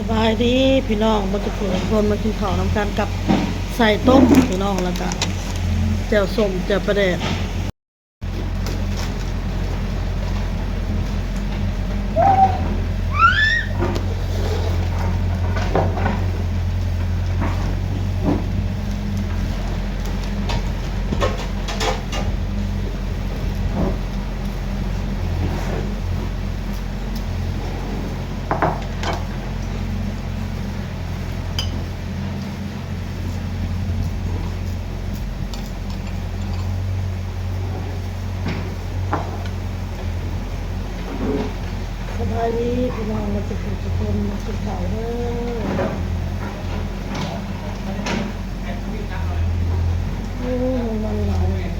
ສະບາຍດີພີ່ນ້ອງເບິດທຸກຜູ້ທຸກຄົນ ມາກິນເຂົ້ານຳກັນກັບໄສ້ຕົ້ມພີ່ນ້ອງ ແລ້ວກະແຈ່ວສົ້ມ ແຈ່ວປາແດກ. ສະບາຍດີພີ່ນ້ອງ ມາສຸກທຸກຄົນ ມາກິນເຂົ້າເດີ. ໂອ້ ມັນຫຼາຍ.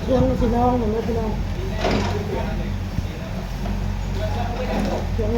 ເຄື່ອງຊິລອງນຳເດີພີ່ນ້ອງ ເຄື່ອງ.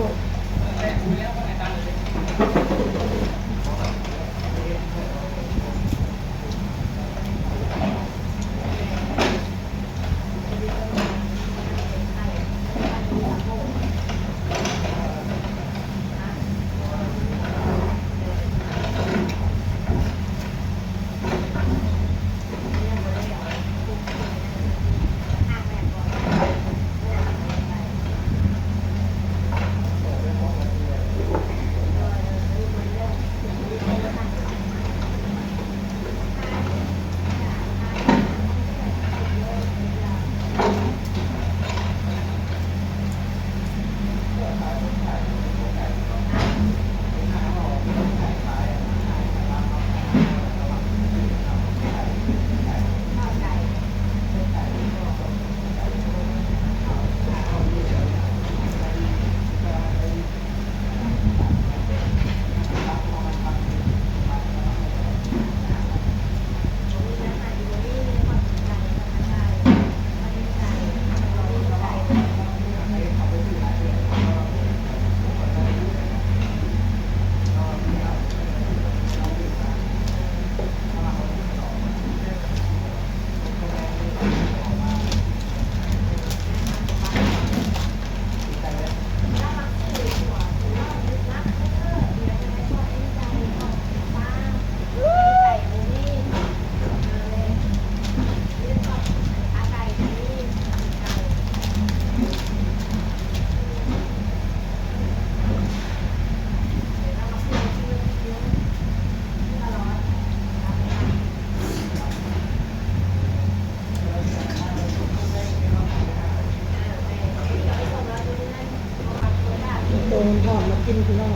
ໂຕມັນທອດມາກິນພີ່ນ້ອງ.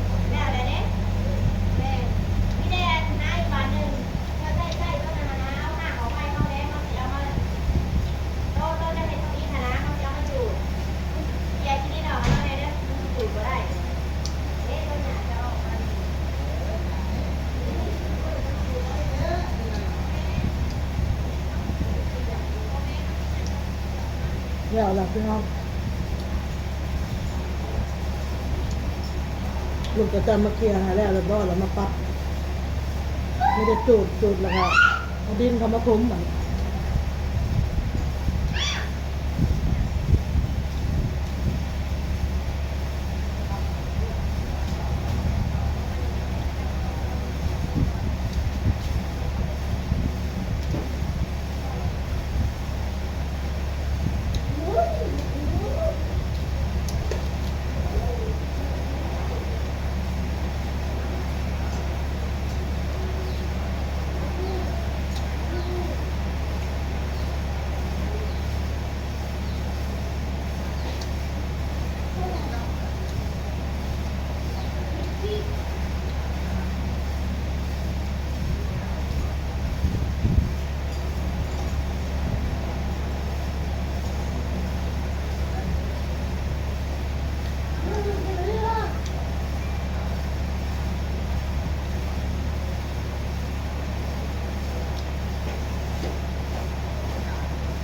ຮະ ແລ້ວໃດເດ້? ແມ່ນ ມີແຕ່ອັນນາຢູ່ບ້ານໜຶ່ງ ເຈົ້າໃຊ້ໃຊ້ໂຕນັ້ນນະ ເອົາຮາກອອກໄວ້ເຮົາແດ່ ເຮົາຊິເອົາມາ ໂຕ ໂຕຈະເຮັດທຳອິດຫັ້ນນະ ເຮົາຊິເອົາມາຈູດ ເກຍຂີ້ດິນອອກໃຫ້ເຮົາແດ່ເດີ ມັນຈູດບໍ່ໄດ້ເດ້ ໂຕຫຍ້າຈະອອກມາ. ແລ້ວລະພີ່ນ້ອງ. ລູກກະຈະມາເຄຍໃຫ້ແລ້ວຮຽບຮ້ອຍ ແລ້ວມາປັບ ມີແຕ່ຈູດ ຈູດ ແລ້ວກະເອົາດິນເຂົ້າມາຖົມບັດນີ້.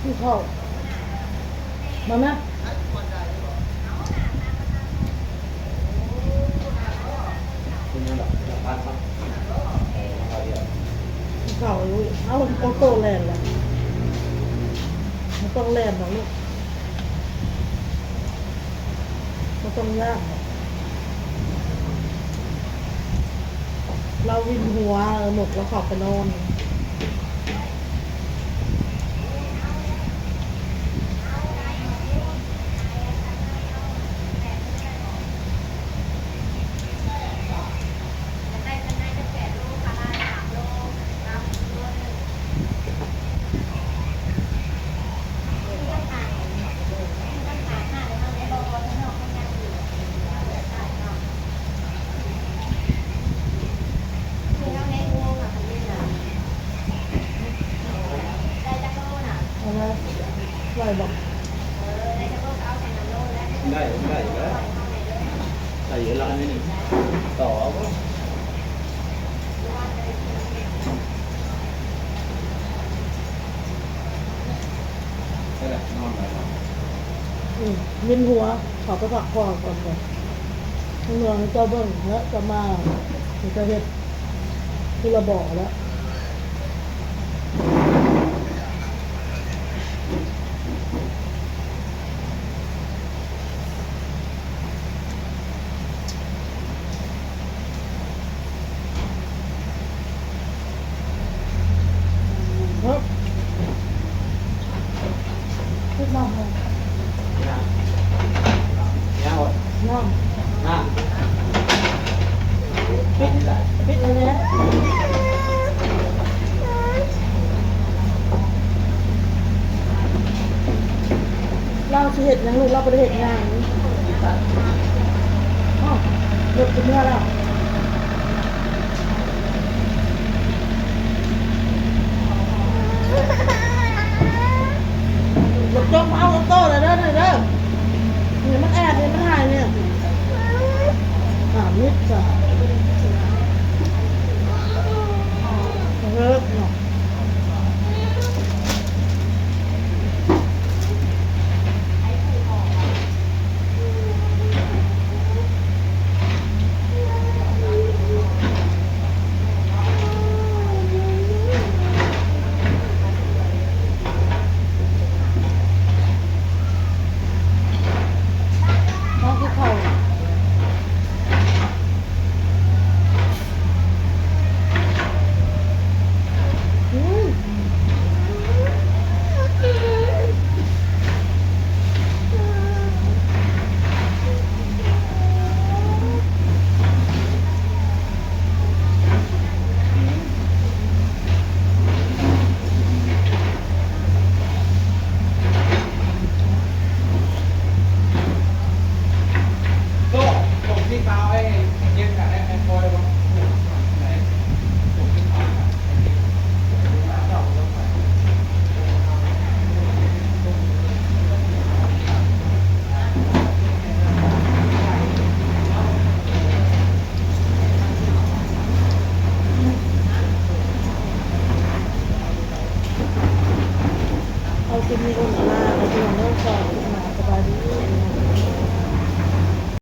ກິນເຂົ້າ ມາແມ່. ກິນເຂົ້າ ເອົາ ໂອໂຕ້ແລ່ນລະ ບໍ່ຕ້ອງແລ່ນດອກລູກ. ບໍ່ຕ້ອງຢ້ານ ລາວວິນຫົວ ເອີ ນົກລາວເຂົ້າໄປນອນ. ເອົາມາ ໄດ້ບໍ່? ໄດ້ ໄດ້ຢູ່ແລ້ວ ໄດ້ຢູ່ແລ້ວ ອັນນີ້ໜຶ່ງ ຕໍ່ເອົາບໍ່? ໄດ້ແລ້ວ ນອນໄດ້ແລ້ວ ອືມ ວິນຫົວ ເຂົ້າໄປພັກຜ່ອນກ່ອນເດີ ເມືອງເຈົ້າເບິ່ງ ແລ້ວຈະມາ ຈະເຮັດ ຜູ້ລະບໍ່ແລ້ວ. ເອີ ເຮັດນ້ຳໃຫ້ ນ້ຳ ນ້ຳ ນ້ຳ ປິດ ປິດອັນນີ້ແຫຼະ. ລາວຊິເຮັດຫຍັງລູກ? ລາວບໍ່ໄດ້ເຮັດຫຍັງ. ອ້າວ ລົດຊິເມືອແລ້ວ. ຢ່າຈົ່ມເອົາໂອໂຕ້ເດີ ເດີ ນີ້ເດີ ນີ້ມັນແອບ ນີ້ມັນໄຫ້ນີ້ ຫ້າມນິດຊະ ເຮີກເນາະ. ມາກິນເຂົ້າ ອືມ. ໂຈ້ ສົ່ງສີຂາວໃຫ້ເຈັນກັນໄດ້ ໃຫ້ພໍ່ໄດ້ບໍ່?